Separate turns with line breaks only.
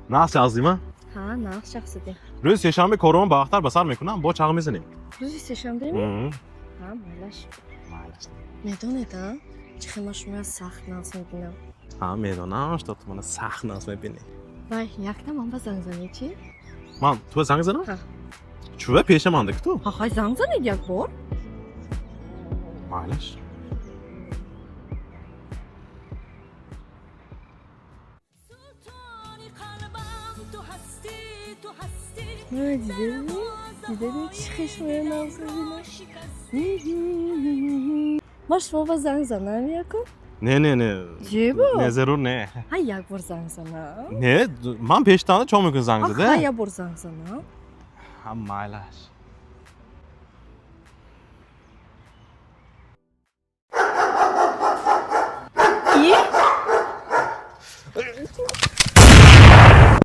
Нағз шахсима?
Ҳа, нағз шахсидем.
Рӯзи сешанбе корумон бавақттар ба сар мекунам, бо чағ мезанем.
Рӯзи сешанбе? Ҳа, майлаш.
Майлаш.
Медонед, а, чӣ хел ман шумоя сахт нағз мебинам?
Ҳа, медонам, что ту мана сахт нағз мебинӣ.
Вай, якта ман ба занг занед, чӣ?
Ман ту занг занам?
Ҳа.
Чува пешаманда ки ту?
Ҳа, хай, занг занед як бор.
Майлаш.
Дидедӣ, дидедӣ, чӣ хел шумоя нағз мебинам? Ман шумо ба занг занам якум?
Не, не, не.
Чебо?
Не, зарур не.
Ҳа, як бор занг занам.
Не, ман пештанда чо мекун занг зада?
Ҳа, як бор занг занам.
Ҳа, майлаш.
И